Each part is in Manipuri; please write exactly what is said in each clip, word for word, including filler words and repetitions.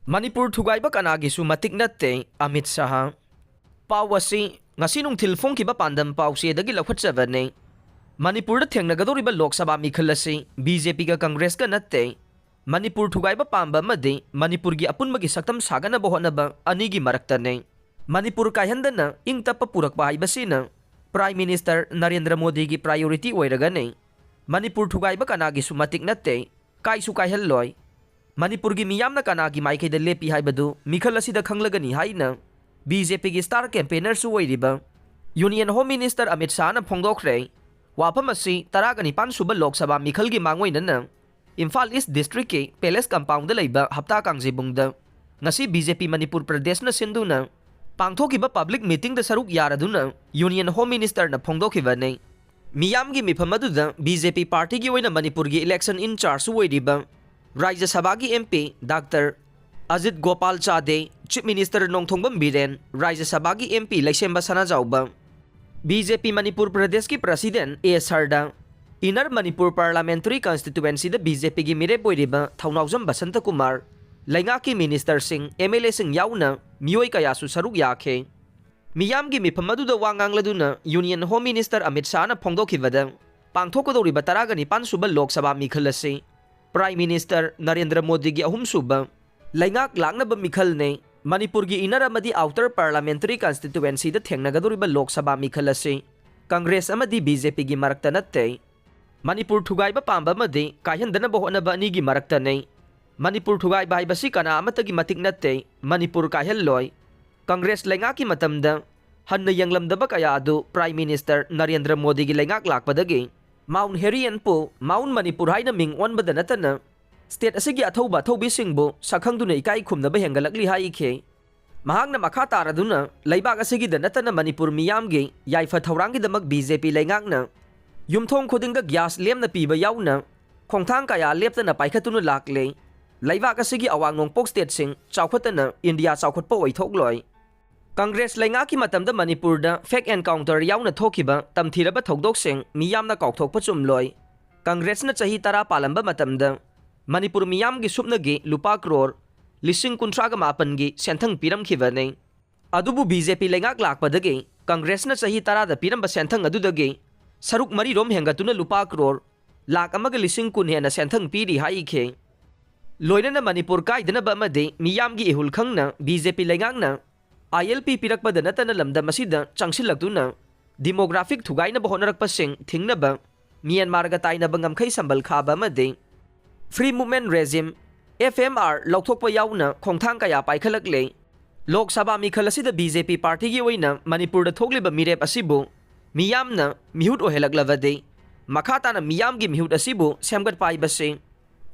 ꯃꯅꯤꯄꯨꯔ ꯊꯨꯒꯥꯏꯕ ꯀꯅꯥꯒꯤꯁꯨ ꯃꯇꯤꯛ ꯅꯠꯇꯦ, ꯑꯃꯤꯠ ꯁꯥꯍ꯫ ꯄꯥꯎ ꯑꯁꯤ ꯉꯁꯤ ꯅꯨꯡꯊꯤꯜ ꯐꯣꯡꯈꯤꯕ ꯄꯥꯟꯗꯝ ꯄꯥꯎꯆꯦꯗꯒꯤ ꯂꯧꯈꯠꯆꯕꯅꯤ꯫ ꯃꯅꯤꯄꯨꯔꯗ ꯊꯦꯡꯅꯒꯗꯧꯔꯤꯕ ꯂꯣꯛ ꯁꯚꯥ ꯃꯤꯈꯜ ꯑꯁꯤ ꯕꯤ ꯖꯦ ꯄꯤꯒ ꯀꯪꯒ꯭ꯔꯦꯁꯀ ꯅꯠꯇꯦ꯫ ꯃꯅꯤꯄꯨꯔ ꯊꯨꯒꯥꯏꯕ ꯄꯥꯝꯕ ꯑꯃꯗꯤ ꯃꯅꯤꯄꯨꯔꯒꯤ ꯑꯄꯨꯟꯕꯒꯤ ꯁꯛꯇꯝ ꯁꯥꯒꯠꯅꯕ ꯍꯣꯠꯅꯕ ꯑꯅꯤꯒꯤ ꯃꯔꯛꯇꯅꯤ꯫ ꯃꯅꯤꯄꯨꯔ ꯀꯥꯏꯍꯟꯗꯅ ꯏꯪ ꯇꯞꯄ ꯄꯨꯔꯛꯄ ꯍꯥꯏꯕꯁꯤꯅ Prime Minister ꯅꯔꯦꯟꯗ꯭ꯔ ꯃꯣꯗꯤꯒꯤ priority ꯑꯣꯏꯔꯒꯅꯤ꯫ ꯃꯅꯤꯄꯨꯔ ꯊꯨꯒꯥꯏꯕ ꯀꯅꯥꯒꯤꯁꯨ ꯃꯇꯤꯛ ꯅꯠꯇꯦ, ꯀꯥꯏꯁꯨ ꯀꯥꯏꯍꯜꯂꯣꯏ꯫ ꯃꯅꯤꯄꯨꯔꯒꯤ ꯃꯤꯌꯥꯝꯅ ꯀꯅꯥꯒꯤ ꯃꯥꯏꯀꯩꯗ ꯂꯦꯞꯄꯤ ꯍꯥꯏꯕꯗꯨ ꯃꯤꯈꯜ ꯑꯁꯤꯗ ꯈꯪꯂꯒꯅꯤ ꯍꯥꯏꯅ ꯕꯤ ꯖꯦ ꯄꯤꯒꯤ star campaignerꯁꯨ ꯑꯣꯏꯔꯤꯕ Union Home Minister ꯑꯃꯤꯠ ꯁꯥꯍꯅ ꯐꯣꯡꯗꯣꯛꯈ꯭ꯔꯦ꯫ ꯋꯥꯐꯝ ꯑꯁꯤ ꯇꯔꯥꯒ ꯅꯤꯄꯥꯟ ꯁꯨꯕ ꯂꯣꯛ ꯁꯚꯥ ꯃꯤꯈꯜꯒꯤ ꯃꯥꯡꯑꯣꯏꯅꯅ ꯏꯝꯐꯥꯜ East Districtꯀꯤ Palace Compoundꯗ ꯂꯩꯕ ꯍꯞꯇꯥ ꯀꯥꯡꯖꯩꯕꯨꯡꯗ ꯉꯁꯤ ꯕꯤ ꯖꯦ ꯄꯤ ꯃꯅꯤꯄꯨꯔ ꯄ꯭ꯔꯗꯦꯁꯅ ꯁꯤꯟꯗꯨꯅ ꯄꯥꯡꯊꯣꯛꯈꯤꯕ public meetingꯗ ꯁꯔꯨꯛ ꯌꯥꯔꯗꯨꯅ Union Home Ministerꯅ ꯐꯣꯡꯗꯣꯛꯈꯤꯕꯅꯤ꯫ ꯃꯤꯌꯥꯝꯒꯤ ꯃꯤꯐꯝ ꯑꯗꯨꯗ ꯕꯤ ꯖꯦ ꯄꯤ partyꯒꯤ ꯑꯣꯏꯅ ꯃꯅꯤꯄꯨꯔꯒꯤ election in chargeꯁꯨ ꯑꯣꯏꯔꯤꯕ ꯔꯥꯖ꯭ꯌ ꯁꯚꯥꯒꯤ M P Doctor Ajit Gopal ꯆꯥꯗꯦ, Chief Minister ꯅꯣꯡꯊꯣꯝꯕꯝ ꯕꯤꯔꯦꯟ, ꯔꯥꯖ꯭ꯌ ꯁꯚꯥꯒꯤ M P Leishemba Sanajaoba, B J P Manipur ꯄ꯭ꯔꯗꯦꯁꯀꯤ President A Sarda, Inner Manipur Parliamentary Constituencyꯗ ꯕꯤ ꯖꯦ ꯄꯤꯒꯤ ꯃꯤꯔꯦꯞ ꯑꯣꯏꯔꯤꯕ ꯊꯧꯅꯥꯎꯖꯝ ꯕꯁꯟꯇ ꯀꯨꯃꯥꯔ, ꯂꯩꯉꯥꯛꯀꯤ ministerꯁꯤꯡ, M L Aꯁꯤꯡ ꯌꯥꯎꯅ ꯃꯤꯑꯣꯏ ꯀꯌꯥꯁꯨ ꯁꯔꯨꯛ ꯌꯥꯈꯤ꯫ ꯃꯤꯌꯥꯝꯒꯤ ꯃꯤꯐꯝ ꯑꯗꯨꯗ ꯋꯥ ꯉꯥꯡꯂꯗꯨꯅ Union Home Minister ꯑꯃꯤꯠ ꯁꯥꯍꯅ ꯐꯣꯡꯗꯣꯛꯈꯤꯕꯗ, ꯄꯥꯡꯊꯣꯛꯀꯗꯧꯔꯤꯕ ꯇꯔꯥꯒ ꯅꯤꯄꯥꯟ ꯁꯨꯕ ꯂꯣꯛ ꯁꯚꯥ ꯃꯤꯈꯜ ꯑꯁꯤ Prime Minister ꯅꯔꯦꯟꯗ꯭ꯔ ꯃꯣꯗꯤꯒꯤ ꯑꯍꯨꯝꯁꯨꯕ ꯂꯩꯉꯥꯛ ꯂꯥꯛꯅꯕ ꯃꯤꯈꯜꯅꯤ꯫ ꯃꯅꯤꯄꯨꯔꯒꯤ Inner ꯑꯃꯗꯤ Outer Parliamentary Constituencyꯗ ꯊꯦꯡꯅꯒꯗꯧꯔꯤꯕ ꯂꯣꯛ ꯁꯚꯥ ꯃꯤꯈꯜ ꯑꯁꯤ ꯀꯪꯒ꯭ꯔꯦꯁ ꯑꯃꯗꯤ ꯕꯤ ꯖꯦ ꯄꯤꯒꯤ ꯃꯔꯛꯇ ꯅꯠꯇꯦ꯫ ꯃꯅꯤꯄꯨꯔ ꯊꯨꯒꯥꯏꯕ ꯄꯥꯝꯕ ꯑꯃꯗꯤ ꯀꯥꯏꯍꯟꯗꯅꯕ ꯍꯣꯠꯅꯕ ꯑꯅꯤꯒꯤ ꯃꯔꯛꯇꯅꯤ꯫ ꯃꯅꯤꯄꯨꯔ ꯊꯨꯒꯥꯏꯕ ꯍꯥꯏꯕꯁꯤ ꯀꯅꯥ ꯑꯃꯠꯇꯒꯤ ꯃꯇꯤꯛ ꯅꯠꯇꯦ꯫ ꯃꯅꯤꯄꯨꯔ ꯀꯥꯏꯍꯜꯂꯣꯏ꯫ ꯀꯪꯒ꯭ꯔꯦꯁ ꯂꯩꯉꯥꯛꯀꯤ ꯃꯇꯝꯗ ꯍꯟꯅ ꯌꯦꯡꯂꯝꯗꯕ ꯀꯌꯥ ꯑꯗꯨ Prime Minister ꯅꯔꯦꯟꯗ꯭ꯔ ꯃꯣꯗꯤꯒꯤ ꯂꯩꯉꯥꯛ ꯂꯥꯛꯄꯗꯒꯤ Mount Herianꯄꯨ Mount ꯃꯅꯤꯄꯨꯔ ꯍꯥꯏꯅ ꯃꯤꯡ ꯑꯣꯟꯕꯗ ꯅꯠꯇꯅ state ꯑꯁꯤꯒꯤ ꯑꯊꯧꯕ ꯑꯊꯧꯕꯤꯁꯤꯡꯕꯨ ꯁꯛꯈꯪꯗꯨꯅ ꯏꯀꯥꯏ ꯈꯨꯝꯅꯕ ꯍꯦꯟꯒꯠꯂꯛꯂꯤ ꯍꯥꯏꯈꯤ꯫ ꯃꯍꯥꯛꯅ ꯃꯈꯥ ꯇꯥꯔꯗꯨꯅ ꯂꯩꯕꯥꯛ ꯑꯁꯤꯒꯤꯗ ꯅꯠꯇꯅ ꯃꯅꯤꯄꯨꯔ ꯃꯤꯌꯥꯝꯒꯤ ꯌꯥꯏꯐ ꯊꯧꯔꯥꯡꯒꯤꯗꯃꯛ ꯕꯤ ꯖꯦ ꯄꯤ ꯂꯩꯉꯥꯛꯅ ꯌꯨꯝꯊꯣꯡ ꯈꯨꯗꯤꯡꯗ gas ꯂꯦꯝꯅ ꯄꯤꯕ ꯌꯥꯎꯅ ꯈꯣꯡꯊꯥꯡ ꯀꯌꯥ ꯂꯦꯞꯇꯅ ꯄꯥꯏꯈꯠꯇꯨꯅ ꯂꯥꯛꯂꯦ꯫ ꯂꯩꯕꯥꯛ ꯑꯁꯤꯒꯤ ꯑꯋꯥꯡ ꯅꯣꯡꯄꯣꯛ stateꯁꯤꯡ ꯆꯥꯎꯈꯠꯇꯅ ꯏꯟꯗꯤꯌꯥ ꯆꯥꯎꯈꯠꯄ ꯑꯣꯏꯊꯣꯛꯂꯣꯏ꯫ ꯀꯪꯒ꯭ꯔꯦꯁ ꯂꯩꯉꯥꯛꯀꯤ ꯃꯇꯝꯗ ꯃꯅꯤꯄꯨꯔꯗ fake encounter ꯌꯥꯎꯅ ꯊꯣꯛꯈꯤꯕ ꯇꯝꯊꯤꯔꯕ ꯊꯧꯗꯣꯛꯁꯤꯡ ꯃꯤꯌꯥꯝꯅ ꯀꯥꯎꯊꯣꯛꯄ ꯆꯨꯝꯂꯣꯏ꯫ ꯀꯪꯒ꯭ꯔꯦꯁꯅ ꯆꯍꯤ ꯇꯔꯥ ꯄꯥꯜꯂꯝꯕ ꯃꯇꯝꯗ ꯃꯅꯤꯄꯨꯔ ꯃꯤꯌꯥꯝꯒꯤ ꯁꯨꯞꯅꯒꯤ ꯂꯨꯄꯥ ꯀ꯭ꯔꯣꯔ ꯂꯤꯁꯤꯡ ꯀꯨꯟꯊ꯭ꯔꯥꯒ ꯃꯥꯄꯟꯒꯤ ꯁꯦꯟꯊꯪ ꯄꯤꯔꯝꯈꯤꯕꯅꯤ꯫ ꯑꯗꯨꯕꯨ ꯕꯤ ꯖꯦ ꯄꯤ ꯂꯩꯉꯥꯛ ꯂꯥꯛꯄꯗꯒꯤ ꯀꯪꯒ꯭ꯔꯦꯁꯅ ꯆꯍꯤ ꯇꯔꯥꯗ ꯄꯤꯔꯝꯕ ꯁꯦꯟꯊꯪ ꯑꯗꯨꯗꯒꯤ ꯁꯔꯨꯛ ꯃꯔꯤꯔꯣꯝ ꯍꯦꯟꯒꯠꯇꯨꯅ ꯂꯨꯄꯥ ꯀ꯭ꯔꯣꯔ ꯂꯥꯈ ꯑꯃꯒ ꯂꯤꯁꯤꯡ ꯀꯨꯟ ꯍꯦꯟꯅ ꯁꯦꯟꯊꯪ ꯄꯤꯔꯤ ꯍꯥꯏꯈꯤ꯫ ꯂꯣꯏꯅꯅ ꯃꯅꯤꯄꯨꯔ ꯀꯥꯏꯗꯅꯕ ꯑꯃꯗꯤ ꯃꯤꯌꯥꯝꯒꯤ ꯏꯍꯨꯜ ꯈꯪꯅ ꯕꯤ ꯖꯦ ꯄꯤ ꯂꯩꯉꯥꯛꯅ ꯑꯥꯏ ꯑꯦꯜ ꯄꯤ ꯄꯤꯔꯛꯄꯗ ꯅꯠꯇꯅ ꯂꯝꯗꯝ ꯑꯁꯤꯗ ꯆꯪꯁꯤꯜꯂꯛꯇꯨꯅ ꯗꯤꯃꯣꯒ꯭ꯔꯥꯐꯤꯛ ꯊꯨꯒꯥꯏꯅꯕ ꯍꯣꯠꯅꯔꯛꯄꯁꯤꯡ ꯊꯤꯡꯅꯕ, ꯃ꯭ꯌꯥꯟꯃꯥꯔꯒ ꯇꯥꯏꯅꯕ ꯉꯝꯈꯩ ꯁꯝꯕꯜ ꯈꯥꯕ ꯑꯃꯗꯤ Free Movement Regime, F M R, ꯂꯧꯊꯣꯛꯄ ꯌꯥꯎꯅ ꯈꯣꯡꯊꯥꯡ ꯀꯌꯥ ꯄꯥꯏꯈꯠꯂꯛꯂꯦ꯫ ꯂꯣꯛ ꯁꯚꯥ ꯃꯤꯈꯜ ꯑꯁꯤꯗ ꯕꯤ ꯖꯦ ꯄꯤ ꯄꯥꯔꯇꯤꯒꯤ ꯑꯣꯏꯅ ꯃꯅꯤꯄꯨꯔꯗ ꯊꯣꯛꯂꯤꯕ ꯃꯤꯔꯦꯞ ꯑꯁꯤꯕꯨ ꯃꯤꯌꯥꯝꯅ ꯃꯤꯍꯨꯠ ꯑꯣꯏꯍꯜꯂꯛꯂꯕꯗꯤ ꯃꯈꯥ ꯇꯥꯅ ꯃꯤꯌꯥꯝꯒꯤ ꯃꯤꯍꯨꯠ ꯑꯁꯤꯕꯨ ꯁꯦꯝꯒꯠꯄ ꯍꯥꯏꯕꯁꯤ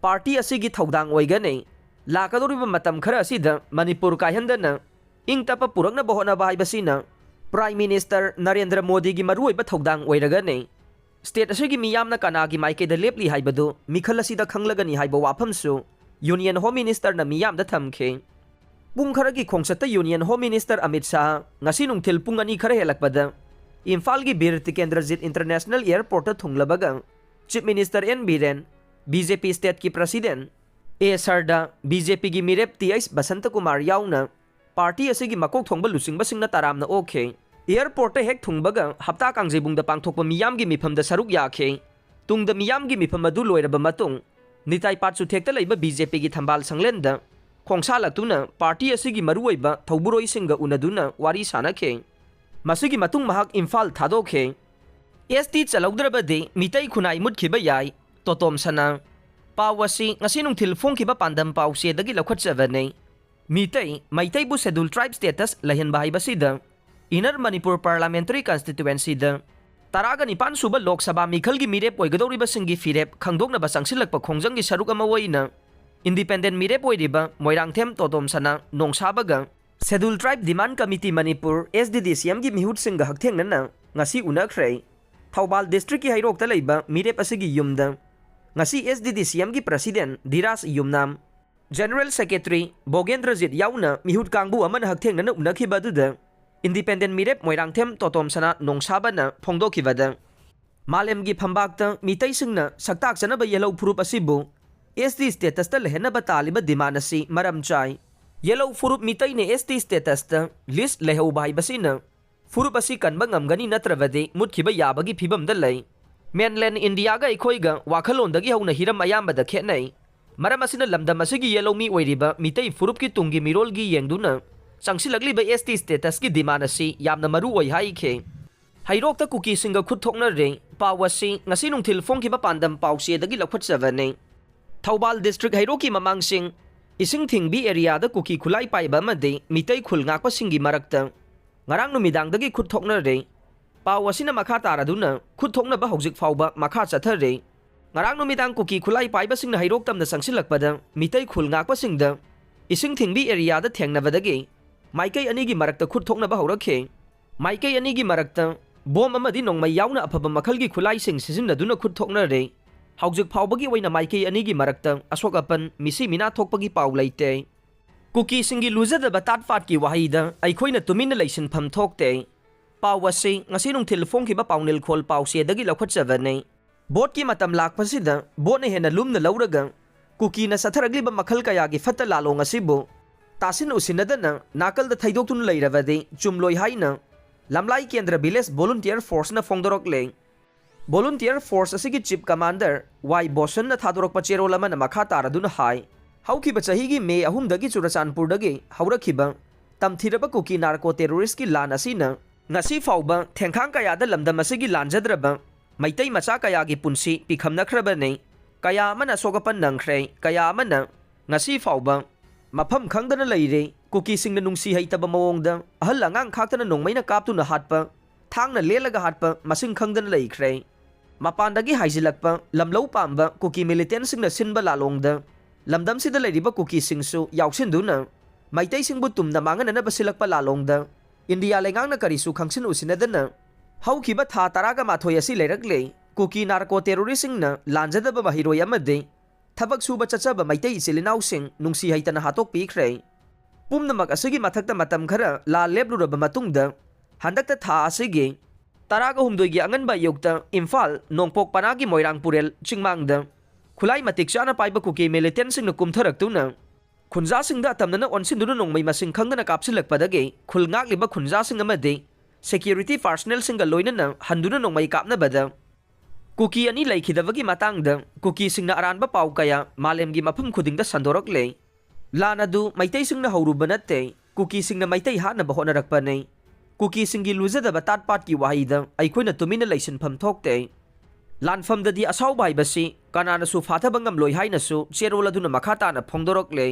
ꯄꯥꯔꯇꯤ ꯑꯁꯤꯒꯤ ꯊꯧꯗꯥꯡ ꯑꯣꯏꯒꯅꯤ꯫ ꯂꯥꯛꯀꯗꯧꯔꯤꯕ ꯃꯇꯝ ꯈꯔ ꯑꯁꯤꯗ ꯃꯅꯤꯄꯨꯔ ꯀꯥꯏꯍꯟꯗꯅ ꯏꯪ ꯇꯞꯄ ꯄꯨꯔꯛꯅꯕ ꯍꯣꯠꯅꯕ ꯍꯥꯏꯕꯁꯤꯅ Prime Minister ꯅꯔꯦꯟꯗ꯭ꯔ ꯃꯣꯗꯤꯒꯤ ꯃꯔꯨꯑꯣꯏꯕ ꯊꯧꯗꯥꯡ ꯑꯣꯏꯔꯒꯅꯤ꯫ ꯁ꯭ꯇꯦꯠ ꯑꯁꯤꯒꯤ ꯃꯤꯌꯥꯝꯅ ꯀꯅꯥꯒꯤ ꯃꯥꯏꯀꯩꯗ ꯂꯦꯞꯂꯤ ꯍꯥꯏꯕꯗꯨ ꯃꯤꯈꯜ ꯑꯁꯤꯗ ꯈꯪꯂꯒꯅꯤ ꯍꯥꯏꯕ ꯋꯥꯐꯝꯁꯨ Union Home Minister ꯅ ꯃꯤꯌꯥꯝꯗ ꯊꯝꯈꯤ꯫ ꯄꯨꯡ ꯈꯔꯒꯤ ꯈꯣꯡꯆꯠꯇ Union Home Minister Amit Shah ꯉꯁꯤ ꯅꯨꯡꯊꯤꯜ ꯄꯨꯡ ꯑꯅꯤ ꯈꯔ ꯍꯦꯜꯂꯛꯄꯗ ꯏꯝꯐꯥꯜꯒꯤ ꯕꯤꯔ ꯇꯤꯀꯦꯟꯗ꯭ꯔꯖꯤꯠ International Airport ꯇ ꯊꯨꯡꯂꯕꯒ Chief Minister N Biren, B J P ꯁ꯭ꯇꯦꯠꯀꯤ President A Sarda, B J ꯄꯤꯒꯤ ꯃꯤꯔꯦꯞ ꯇꯤ ꯑꯩꯆ ꯕꯁꯟꯇꯀꯨꯃꯥꯔ ꯌꯥꯎꯅ ꯄꯥꯔꯇꯤ ꯑꯁꯤꯒꯤ ꯃꯀꯣꯛ ꯊꯣꯡꯕ ꯂꯨꯆꯤꯡꯕꯁꯤꯡꯅ ꯇꯔꯥꯝꯅ ꯑꯣꯛꯈꯤ꯫ ꯑꯦꯌꯔꯄꯣꯔꯠꯇ ꯍꯦꯛ ꯊꯨꯡꯕꯒ ꯍꯞꯇꯥ ꯀꯥꯡꯖꯩꯕꯨꯡꯗ ꯄꯥꯡꯊꯣꯛꯄ ꯃꯤꯌꯥꯝꯒꯤ ꯃꯤꯐꯝꯗ ꯁꯔꯨꯛ ꯌꯥꯈꯤ꯫ ꯇꯨꯡꯗ ꯃꯤꯌꯥꯝꯒꯤ ꯃꯤꯐꯝ ꯑꯗꯨ ꯂꯣꯏꯔꯕ ꯃꯇꯨꯡ ꯅꯤꯇꯥꯏ ꯄꯥꯠ ꯆꯨꯊꯦꯛꯇ ꯂꯩꯕ ꯕꯤ ꯖꯦ ꯄꯤꯒꯤ ꯊꯝꯕꯥꯜ ꯁꯪꯂꯦꯟꯗ ꯈꯣꯡꯁꯥꯜꯂꯛꯇꯨꯅ ꯄꯥꯔꯇꯤ ꯑꯁꯤꯒꯤ ꯃꯔꯨꯑꯣꯏꯕ ꯊꯧꯕꯨꯔꯣꯏꯁꯤꯡꯒ ꯎꯅꯗꯨꯅ ꯋꯥꯔꯤ ꯁꯥꯅꯈꯤ꯫ ꯃꯁꯤꯒꯤ ꯃꯇꯨꯡ ꯃꯍꯥꯛ ꯏꯝꯐꯥꯜ ꯊꯥꯗꯣꯛꯈꯤ꯫ ꯑꯦꯁ ꯇꯤ ꯆꯜꯍꯧꯗ꯭ꯔꯕꯗꯤ ꯃꯤꯇꯩ ꯈꯨꯟꯅꯥꯏ ꯃꯨꯠꯈꯤꯕ ꯌꯥꯏ, ꯇꯣꯇꯣꯝ ꯁꯅꯥ꯫ ꯄꯥꯎ ꯑꯁꯤ ꯉꯁꯤ ꯅꯨꯡꯊꯤꯜ ꯐꯣꯡꯈꯤꯕ ꯄꯥꯟꯗꯝ ꯄꯥꯎꯆꯦꯗꯒꯤ ꯂꯧꯈꯠꯆꯕꯅꯤ꯫ ꯃꯤꯇꯩ, ꯃꯩꯇꯩꯕꯨ Scheduled Tribe status ꯂꯩꯍꯟꯕ ꯍꯥꯏꯕꯁꯤꯗ Inner Manipur Parliamentary Constituency ꯗ ꯇꯔꯥꯒ ꯅꯤꯄꯥꯟ ꯁꯨꯕ ꯂꯣꯛ ꯁꯚꯥ ꯃꯤꯈꯜꯒꯤ ꯃꯤꯔꯦꯞ ꯑꯣꯏꯒꯗꯧꯔꯤꯕꯁꯤꯡꯒꯤ ꯐꯤꯔꯦꯞ ꯈꯪꯗꯣꯛꯅꯕ ꯆꯪꯁꯤꯜꯂꯛꯄ ꯈꯣꯡꯖꯪꯒꯤ ꯁꯔꯨꯛ ꯑꯃ ꯑꯣꯏꯅ Independent ꯃꯤꯔꯦꯞ ꯑꯣꯏꯔꯤꯕ ꯃꯣꯏꯔꯥꯡꯊꯦꯝ ꯇꯣꯇꯣꯝ ꯁꯅꯥ ꯅꯣꯡꯁꯥꯕꯒ Scheduled Tribe Demand Committee Manipur, S D D C M ꯒꯤ ꯃꯤꯍꯨꯠꯁꯤꯡꯒ ꯍꯛꯊꯦꯡꯅꯅ ꯉꯁꯤ ꯎꯅꯈ꯭ꯔꯦ꯫ ꯊꯧꯕꯥꯜ district ꯀꯤ ꯍꯩꯔꯣꯛꯇ ꯂꯩꯕ ꯃꯤꯔꯦꯞ ꯑꯁꯤꯒꯤ ꯌꯨꯝꯗ ꯉꯁꯤ S D D C M ꯒꯤ President ꯙꯤꯔꯥꯖ ꯌꯨꯝꯅꯥꯝ, General Secretary ꯚꯣꯒꯦꯟꯗ꯭ꯔꯖꯤꯠ ꯌꯥꯎꯅ ꯃꯤꯍꯨꯠ ꯀꯥꯡꯕꯨ ꯑꯃꯅ ꯍꯛꯊꯦꯡꯅꯅ ꯎꯅꯈꯤꯕ ꯑꯗꯨꯗ Independent ꯃꯤꯔꯦꯞ ꯃꯣꯏꯔꯥꯡꯊꯦꯝ ꯇꯣꯇꯣꯝ ꯁꯅꯥ ꯅꯣꯡꯁꯥꯕꯅ ꯐꯣꯡꯗꯣꯛꯈꯤꯕꯗ, ꯃꯥꯂꯦꯝꯒꯤ ꯐꯝꯕꯥꯛꯇ ꯃꯤꯇꯩꯁꯤꯡꯅ ꯁꯛꯇꯥꯛꯆꯅꯕ ꯌꯦꯜꯍꯧ ꯐꯨꯔꯨꯞ ꯑꯁꯤꯕꯨ ꯑꯦꯁ ꯇꯤ ꯁ꯭ꯇꯦꯇꯁꯇ ꯂꯩꯍꯟꯅꯕ ꯇꯥꯜꯂꯤꯕ ꯗꯤꯃꯥꯟ ꯑꯁꯤ ꯃꯔꯝ ꯆꯥꯏ꯫ ꯌꯦꯂꯧ ꯐꯨꯔꯨꯞ ꯃꯤꯇꯩꯅ ꯑꯦꯁ ꯇꯤ ꯁ꯭ꯇꯦꯇꯁꯇ ꯂꯤꯁ ꯂꯩꯍꯧꯕ ꯍꯥꯏꯕꯁꯤꯅ ꯐꯨꯔꯨꯞ ꯑꯁꯤ ꯀꯟꯕ ꯉꯝꯒꯅꯤ, ꯅꯠꯇ꯭ꯔꯕꯗꯤ ꯃꯨꯠꯈꯤꯕ ꯌꯥꯕꯒꯤ ꯐꯤꯕꯝꯗ ꯂꯩ꯫ ꯃꯦꯟꯂꯦꯟ ꯏꯟꯗꯤꯌꯥꯒ ꯑꯩꯈꯣꯏꯒ ꯋꯥꯈꯜꯂꯣꯟꯗꯒꯤ ꯍꯧꯅ ꯍꯤꯔꯝ ꯑꯌꯥꯝꯕꯗ ꯈꯦꯠꯅꯩ꯫ ꯃꯔꯝ ꯑꯁꯤꯅ ꯂꯝꯗꯝ ꯑꯁꯤꯒꯤ ꯌꯦꯂꯧꯃꯤ ꯑꯣꯏꯔꯤꯕ ꯃꯤꯇꯩ ꯐꯨꯔꯨꯞꯀꯤ ꯇꯨꯡꯒꯤ ꯃꯤꯔꯣꯜꯒꯤ ꯌꯦꯡꯗꯨꯅ ꯆꯪꯁꯤꯜꯂꯛꯂꯤꯕ ꯑꯦꯁ ꯇꯤ ꯁ꯭ꯇꯦꯇꯁꯀꯤ ꯗꯤꯃꯥꯟ ꯑꯁꯤ ꯌꯥꯝꯅ ꯃꯔꯨ ꯑꯣꯏ ꯍꯥꯏꯈꯤ꯫ ꯍꯩꯔꯣꯛꯇ ꯀꯨꯀꯤꯁꯤꯡꯒ ꯈꯨꯠ ꯊꯣꯛꯅꯔꯦ꯫ ꯄꯥꯎ ꯑꯁꯤ ꯉꯁꯤ ꯅꯨꯡꯊꯤꯜ ꯐꯣꯡꯈꯤꯕ ꯄꯥꯟꯗꯝ ꯄꯥꯎꯆꯦꯗꯒꯤ ꯂꯧꯈꯠꯆꯕꯅꯤ꯫ ꯊꯧꯕꯥꯜ ꯗꯤꯁꯇ꯭ꯔꯤꯛ ꯍꯩꯔꯣꯛꯀꯤ ꯃꯃꯥꯡꯁꯤꯡ ꯏꯁꯤꯡ ꯊꯤꯡꯕꯤ ꯑꯦꯔꯤꯌꯥꯗ ꯀꯨꯀꯤ ꯈꯨꯠꯂꯥꯏ ꯄꯥꯏꯕ ꯑꯃꯗꯤ ꯃꯤꯇꯩ ꯈꯨꯜ ꯉꯥꯛꯄꯁꯤꯡꯒꯤ ꯃꯔꯛꯇ ꯉꯔꯥꯡ ꯅꯨꯃꯤꯗꯥꯡꯗꯒꯤ ꯈꯨꯠ ꯊꯣꯛꯅꯔꯦ꯫ ꯄꯥꯎ ꯑꯁꯤꯅ ꯃꯈꯥ ꯇꯥꯔꯗꯨꯅ ꯈꯨꯠ ꯊꯣꯛꯅꯕ ꯍꯧꯖꯤꯛ ꯐꯥꯎꯕ ꯃꯈꯥ ꯆꯠꯊꯔꯤ꯫ ꯉꯔꯥꯡ ꯅꯨꯃꯤꯗꯥꯡ ꯀꯨꯀꯤ ꯈꯨꯠꯂꯥꯏ ꯄꯥꯏꯕꯁꯤꯡꯅ ꯍꯩꯔꯣꯛ ꯇꯝꯅ ꯆꯪꯁꯤꯜꯂꯛꯄꯗ ꯃꯤꯇꯩ ꯈꯨꯜ ꯉꯥꯛꯄꯁꯤꯡꯗ ꯏꯁꯤꯡ ꯊꯤꯡꯕꯤ ꯑꯦꯔꯤꯌꯥꯗ ꯊꯦꯡꯅꯕꯗꯒꯤ ꯃꯥꯏꯀꯩ ꯑꯅꯤꯒꯤ ꯃꯔꯛꯇ ꯈꯨꯠ ꯊꯣꯛꯅꯕ ꯍꯧꯔꯛꯈꯤ꯫ ꯃꯥꯏꯀꯩ ꯑꯅꯤꯒꯤ ꯃꯔꯛꯇ ꯕꯣꯝ ꯑꯃꯗꯤ ꯅꯣꯡꯃꯩ ꯌꯥꯎꯅ ꯑꯐꯕ ꯃꯈꯜꯒꯤ ꯈꯨꯠꯂꯥꯏꯁꯤꯡ ꯁꯤꯖꯤꯟꯅꯗꯨꯅ ꯈꯨꯠ ꯊꯣꯛꯅꯔꯦ꯫ ꯍꯧꯖꯤꯛ ꯐꯥꯎꯕꯒꯤ ꯑꯣꯏꯅ ꯃꯥꯏꯀꯩ ꯑꯅꯤꯒꯤ ꯃꯔꯛꯇ ꯑꯁꯣꯛ ꯑꯄꯟ, ꯃꯤꯁꯤ ꯃꯤꯅꯥ ꯊꯣꯛꯄꯒꯤ ꯄꯥꯎ ꯂꯩꯇꯦ꯫ ꯀꯨꯀꯤꯁꯤꯡꯒꯤ ꯂꯨꯖꯗꯕ ꯇꯥꯠ ꯄꯥꯠꯀꯤ ꯋꯥꯍꯩꯗ ꯑꯩꯈꯣꯏꯅ ꯇꯨꯃꯤꯟꯅ ꯂꯩꯁꯤꯟꯐꯝ ꯊꯣꯛꯇꯦ꯫ ꯄꯥꯎ ꯑꯁꯤ ꯉꯁꯤ ꯅꯨꯡꯊꯤꯜ ꯐꯣꯡꯈꯤꯕ ꯄꯥꯎꯅꯤꯜꯈꯣꯜ ꯄꯥꯎꯆꯦꯗꯒꯤ ꯂꯧꯈꯠꯆꯕꯅꯤ꯫ ꯚꯣꯠꯀꯤ ꯃꯇꯝ ꯂꯥꯛꯄꯁꯤꯗ ꯚꯣꯠꯅ ꯍꯦꯟꯅ ꯂꯨꯝꯅ ꯂꯧꯔꯒ ꯀꯨꯀꯤꯅ ꯆꯠꯊꯔꯛꯂꯤꯕ ꯃꯈꯜ ꯀꯌꯥꯒꯤ ꯐꯠꯇ ꯂꯥꯂꯣꯡ ꯑꯁꯤꯕꯨ ꯇꯥꯁꯤꯟ ꯎꯁꯤꯟꯅꯗꯅ ꯅꯥꯀꯜꯗ ꯊꯩꯗꯣꯛꯇꯨꯅ ꯂꯩꯔꯕꯗꯤ ꯆꯨꯝꯂꯣꯏ ꯍꯥꯏꯅ ꯂꯝꯂꯥꯏ ꯀꯦꯟꯗ꯭ꯔ ꯚꯤꯂꯦꯖ ꯚꯣꯂꯨꯟꯇꯤꯌꯔ ꯐꯣꯔꯁꯅ ꯐꯣꯡꯗꯣꯔꯛꯂꯦ꯫ ꯚꯣꯂꯨꯟꯇꯤꯌꯔ ꯐꯣꯔꯁ ꯑꯁꯤꯒꯤ ꯆꯤꯐ ꯀꯃꯥꯟꯗꯔ ꯋꯥꯏ ꯕꯣꯁꯟꯅ ꯊꯥꯗꯣꯔꯛꯄ ꯆꯦꯔꯣꯜ ꯑꯃꯅ ꯃꯈꯥ ꯇꯥꯔꯗꯨꯅ ꯍꯥꯏ, ꯍꯧꯈꯤꯕ ꯆꯍꯤꯒꯤ ꯃꯦ ꯑꯍꯨꯝꯗꯒꯤ ꯆꯨꯔꯆꯥꯟꯄꯨꯔꯗꯒꯤ ꯍꯧꯔꯛꯈꯤꯕ ꯇꯝꯊꯤꯔꯕ ꯀꯨꯀꯤ ꯅꯥꯔꯀꯣ ꯇꯦꯔꯣꯔꯤꯁꯀꯤ ꯂꯥꯟ ꯑꯁꯤꯅ ꯉꯁꯤ ꯐꯥꯎꯕ ꯊꯦꯡꯈꯥꯡ ꯀꯌꯥꯗ ꯂꯝꯗꯝ ꯑꯁꯤꯒꯤ ꯂꯥꯟꯖꯗ꯭ꯔꯕ ꯃꯩꯇꯩ ꯃꯆꯥ ꯀꯌꯥꯒꯤ ꯄꯨꯟꯁꯤ ꯄꯤꯈꯝꯅꯈ꯭ꯔꯕꯅꯤ꯫ ꯀꯌꯥ ꯑꯃꯅ ꯑꯁꯣꯛ ꯑꯄꯟ ꯅꯪꯈ꯭ꯔꯦ, ꯀꯌꯥ ꯑꯃꯅ ꯉꯁꯤ ꯐꯥꯎꯕ ꯃꯐꯝ ꯈꯪꯗꯅ ꯂꯩꯔꯦ꯫ ꯀꯨꯀꯤꯁꯤꯡꯅ ꯅꯨꯡꯁꯤ ꯍꯩꯇꯕ ꯃꯑꯣꯡꯗ ꯑꯍꯜ ꯑꯉꯥꯡ ꯈꯥꯛꯇꯅ ꯅꯣꯡꯃꯩꯅ ꯀꯥꯞꯇꯨꯅ ꯍꯥꯠꯄ, ꯊꯥꯡꯅ ꯂꯦꯜꯂꯒ ꯍꯥꯠꯄ ꯃꯁꯤꯡ ꯈꯪꯗꯅ ꯂꯩꯈ꯭ꯔꯦ꯫ ꯃꯄꯥꯟꯗꯒꯤ ꯍꯥꯏꯖꯤꯜꯂꯛꯄ ꯂꯝꯂꯧ ꯄꯥꯝꯕ ꯀꯨꯀꯤ ꯃꯤꯂꯤꯇꯦꯟꯁꯤꯡꯅ ꯁꯤꯟꯕ ꯂꯥꯂꯣꯡꯗ ꯂꯝꯗꯝꯁꯤꯗ ꯂꯩꯔꯤꯕ ꯀꯨꯀꯤꯁꯤꯡꯁꯨ ꯌꯥꯎꯁꯤꯟꯗꯨꯅ ꯃꯩꯇꯩꯁꯤꯡꯕꯨ ꯇꯨꯝꯅ ꯃꯥꯡꯍꯟꯅꯅꯕ ꯁꯤꯜꯂꯛꯄ ꯂꯥꯂꯣꯡꯗ ꯏꯟꯗꯤꯌꯥ ꯂꯩꯉꯥꯛꯅ ꯀꯔꯤꯁꯨ ꯈꯪꯁꯤꯟ ꯎꯁꯤꯟꯅꯗꯅ ꯍꯧꯈꯤꯕ ꯊꯥ ꯇꯔꯥꯒ ꯃꯥꯊꯣꯏ ꯑꯁꯤ ꯂꯩꯔꯛꯂꯦ꯫ ꯀꯨꯀꯤ ꯅꯥꯔꯀꯣ ꯇꯦꯔꯣꯔꯤꯁꯁꯤꯡꯅ ꯂꯥꯟꯖꯗꯕ ꯃꯍꯩꯔꯣꯏ ꯑꯃꯗꯤ ꯊꯕꯛ ꯁꯨꯕ ꯆꯠꯆꯕ ꯃꯩꯇꯩ ꯏꯆꯤꯜ ꯏꯅꯥꯎꯁꯤꯡ ꯅꯨꯡꯁꯤ ꯍꯩꯇꯅ ꯍꯥꯠꯇꯣꯛꯄꯤꯈ꯭ꯔꯦ꯫ ꯄꯨꯝꯅꯃꯛ ꯑꯁꯤꯒꯤ ꯃꯊꯛꯇ ꯃꯇꯝ ꯈꯔ ꯂꯥꯟ ꯂꯦꯞꯂꯨꯔꯕ ꯃꯇꯨꯡꯗ ꯍꯟꯗꯛꯇ ꯊꯥ ꯑꯁꯤꯒꯤ ꯇꯔꯥꯒ ꯍꯨꯝꯗꯣꯏꯒꯤ ꯑꯉꯟꯕ ꯑꯌꯨꯛꯇ ꯏꯝꯐꯥꯜ ꯅꯣꯡꯄꯣꯛ ꯄꯅꯥꯒꯤ ꯃꯣꯏꯔꯥꯡ ꯄꯨꯔꯦꯜ ꯆꯤꯡꯃꯥꯡꯗ ꯈꯨꯠꯂꯥꯏ ꯃꯇꯤꯛ ꯆꯥꯅ ꯄꯥꯏꯕ ꯀꯨꯀꯤ ꯃꯤꯂꯤꯇꯦꯟꯁꯤꯡꯅ ꯀꯨꯝꯊꯔꯛꯇꯨꯅ ꯈꯨꯟꯖꯥꯁꯤꯡꯗ ꯑꯇꯝꯅꯅ ꯑꯣꯟꯁꯤꯟꯗꯨꯅ ꯅꯣꯡꯃꯩ ꯃꯁꯤꯡ ꯈꯪꯗꯅ ꯀꯥꯞꯁꯤꯜꯂꯛꯄꯗꯒꯤ ꯈꯨꯜ ꯉꯥꯛꯂꯤꯕ ꯈꯨꯟꯖꯥꯁꯤꯡ ꯑꯃꯗꯤ ꯁꯦꯀ꯭ꯌꯨꯔꯤꯇꯤ ꯄꯥꯔꯁꯅꯦꯜꯁꯤꯡꯒ ꯂꯣꯏꯅꯅ ꯍꯟꯗꯨꯅ ꯅꯣꯡꯃꯩ ꯀꯥꯞꯅꯕꯗ ꯀꯨꯀꯤ ꯑꯅꯤ ꯂꯩꯈꯤꯗꯕꯒꯤ ꯃꯇꯥꯡꯗ ꯀꯨꯀꯤꯁꯤꯡꯅ ꯑꯔꯥꯟꯕ ꯄꯥꯎ ꯀꯌꯥ ꯃꯥꯂꯦꯝꯒꯤ ꯃꯐꯝ ꯈꯨꯗꯤꯡꯗ ꯁꯟꯗꯣꯔꯛꯂꯦ꯫ ꯂꯥꯟ ꯑꯗꯨ ꯃꯩꯇꯩꯁꯤꯡꯅ ꯍꯧꯔꯨꯕ ꯅꯠꯇꯦ, ꯀꯨꯀꯤꯁꯤꯡꯅ ꯃꯩꯇꯩ ꯍꯥꯠꯅꯕ ꯍꯣꯠꯅꯔꯛꯄꯅꯤ꯫ ꯀꯨꯀꯤꯁꯤꯡꯒꯤ ꯂꯨꯖꯗꯕ ꯇꯥꯠ ꯄꯥꯠꯀꯤ ꯋꯥꯍꯩꯗ ꯑꯩꯈꯣꯏꯅ ꯇꯨꯃꯤꯟꯅ ꯂꯩꯁꯤꯟꯐꯝ ꯊꯣꯛꯇꯦ꯫ ꯂꯥꯟꯐꯝꯗꯗꯤ ꯑꯁꯥꯎꯕ ꯍꯥꯏꯕꯁꯤ ꯀꯅꯥꯅꯁꯨ ꯐꯥꯊꯕ ꯉꯝꯂꯣꯏ ꯍꯥꯏꯅꯁꯨ ꯆꯦꯔꯣꯜ ꯑꯗꯨꯅ ꯃꯈꯥ ꯇꯥꯅ ꯐꯣꯡꯗꯣꯔꯛꯂꯦ꯫